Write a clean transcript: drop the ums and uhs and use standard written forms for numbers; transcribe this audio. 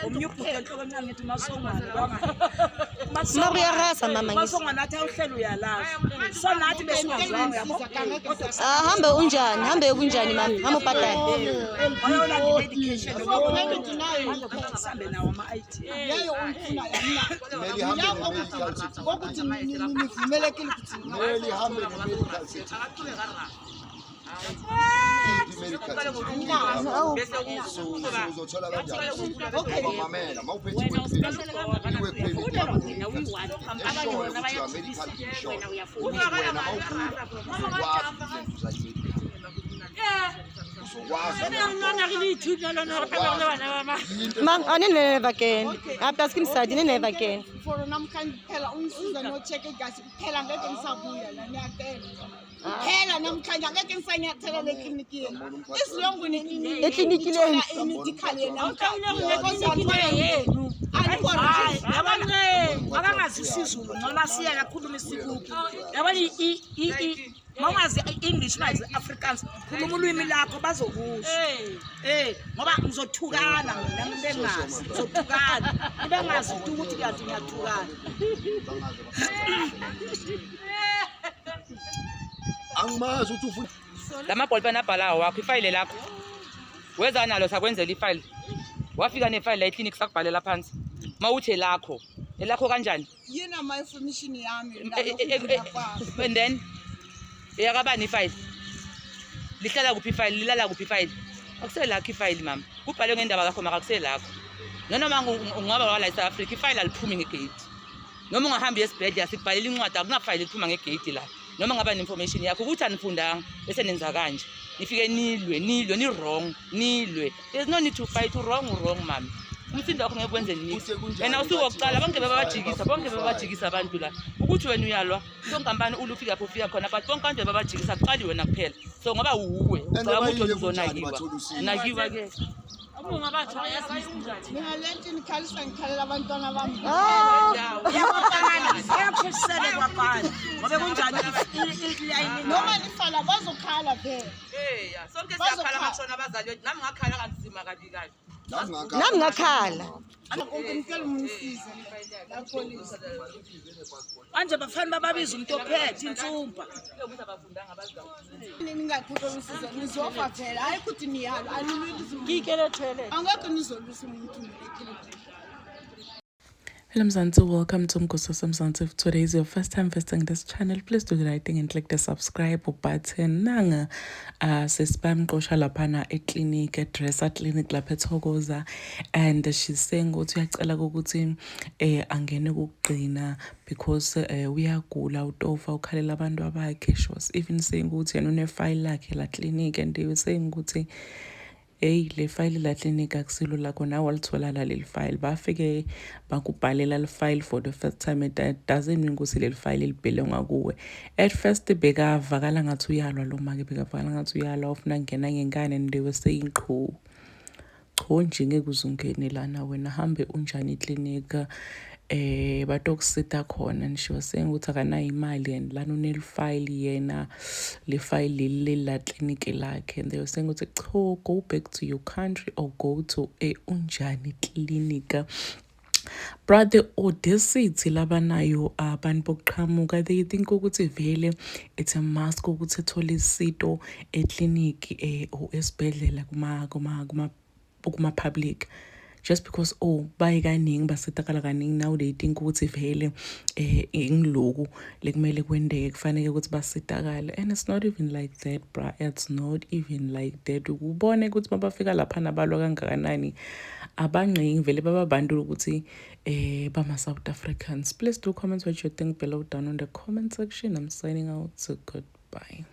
Omunye ubhuti enhloko encane ngithi uMasongwane. Ma uyarasa mama ngithi. Masongwane athi awuhlelo uyalazi. So nathi besingazwanga yabo. Kodwa Ah, hambe unjani? Hambe kunjani mama? Hambe ubhadale. bayolanda i-medication sihambe nawo ama-ID. Leyo uyifunayo Kumele ihambe ne-medical certificate. Kokuthi nivumelekile ukuthi Kumele ihambe ne-medical certificate. I-medical certificate. So uzothola kanjani? Ngoba mamela, uma uphethe i-work permit, i-work permit ihamba ne-medical certificate eshoyo ukuthi you are medical insured. Ukuthi wena uma ugula uzokwazi ukuzenza i-medical. Uzokwazi. Ma, oh, ne never again. Ah, plus ke mosadi, ne never again. For namhlanje kuphela ungisiza no-check igazi kuphela, ngeke ngisabuya la, niyacela. Kuphela namhlanje, angeke ngisanyathela le kliniki yenu. As long Ekliniki lenu. I-medical yenu. Hayi, yabona, makangazi isiZulu ngcono asiyeke akhulume isikuphi. Yabona, ma ungazi i-English, ungazi i-Afrikaans, khuluma ulwimi lakho bazokuzwa. Ngoba ngizothukana mina ngibe ngazi, ngizothukana ngibe ngazi ukuthi kanti ngiyathukana. Angimazi ukuthi ufuna La mabholipeni abhalawo wakho, ifayile lakho weza nalo, sakwenzela ifayile, wafika nefayile la eklinikhi, sakubhalela phansi. Ma uthi elakho, elakho kanjani? Yini ama-information yami? And then eyakabani ifayile? Lihlala kuphi ifayile? Lilala kuphi ifayile? Akuselakho ifayile mama, kubhalwe ngendaba kakho, maka akuselakho. Nonoma ungaba wala e-South Africa, ifayile aliphumi ngegeyiti. Noma ungahamba uye esibhedlela, sikubhalela incwadi, akunafayile eliphuma ngegeyiti la, noma ngaba ne-information yakho. Ukuthi anifundanga bese nenza kanje, nifike nilwe, nilwe, ni-wrong, nilwe. There's no need to fight. U-wrong, u-wrong mami. Umsindo wakho ngeke kwenze nix. Kuthe kunjani And awusukokuqala, bathi bonke bebabajikisa, bonke bebabajikisa abantu la. Ukuthi wena uyalwa, sonkampani ulufika lapho ufika khona, but bonke abantu bebabajikisa, kuqali wena kuphela. So ngoba uwe ucabanga ukuthi bayile wena kunjani uzonakiwa, bathola usizo? nakiwa ke. Mina le nto nikhalisa, ngikhalela abantwana bami. Ah, Iyakuphisele kwapani ngoba kunjani ilayini. Noma nifala, bazokhala vele. Eya, sonke siyakhala makushona abazali bethu. Nami ngakhala kanzima kabi kabi. Nami ngakhala. Nami ngakhala. Konke ngicela ungisize la polisi. Manje bafana bababiza umuntu ophethe insumpa. Ningatholi usizo nizofa vele. Hayi ukuthi niyalo, anilwisi muntu, angekho nizolwisa umuntu eklinikhi. Hello Mzansi, welcome to Mgososo Mzansi. If today is your first time visiting this channel, please do the right thing and click the subscribe button. Nanga sesibamqosha laphana eclinic, eDressa Clinic lapha eThokoza, and she's saying ukuthi uyacela ukuthi angene kokugcina because uyagula, utofa, ukhalela abantu abakhe. She was even saying ukuthi yena une-file lakhe la clinic, and they were saying ukuthi hey, le file la clinic akusilo lakho, nawe walithola la leli file, bafike bakubhalela le file for the first time. It doesn't mean ukuthi leli file libelonga kuwe. At first bekavakala ngathi uyalwa lo make, bekavakala ngathi uyalwa, ufuna kungena ngenkani, and they were saying qho cho nje, ngeke uze ungene lana wena, hambe unjani eklinikhi, batokusita khona. And she was saying ukuthi akanayo imali and lana unelifayili yena, le file leli leli la clinic lakhe, and they were saying ukuthi cho, go back to your country or go to a unjani clinic. But the audacity labanayo abantu bokuqhamuka, they think ukuthi vele it's a must ukuthi ethole isito ekliniki or esibhedlela kuma public just because, oh, baye kaningi, basitakala kaningi. Now they think ukuthi vele ingiloku lekumele kwendeke, kufanele ukuthi basitakale, and it's not even like that, bra. It's not even like that. Ukubone ukuthi mabafika laphana balwa kangakanani, abangqingi vele bababantu ukuthi bama South Africans. Please do comment what you think below down on the comment section. I'm signing out, so goodbye.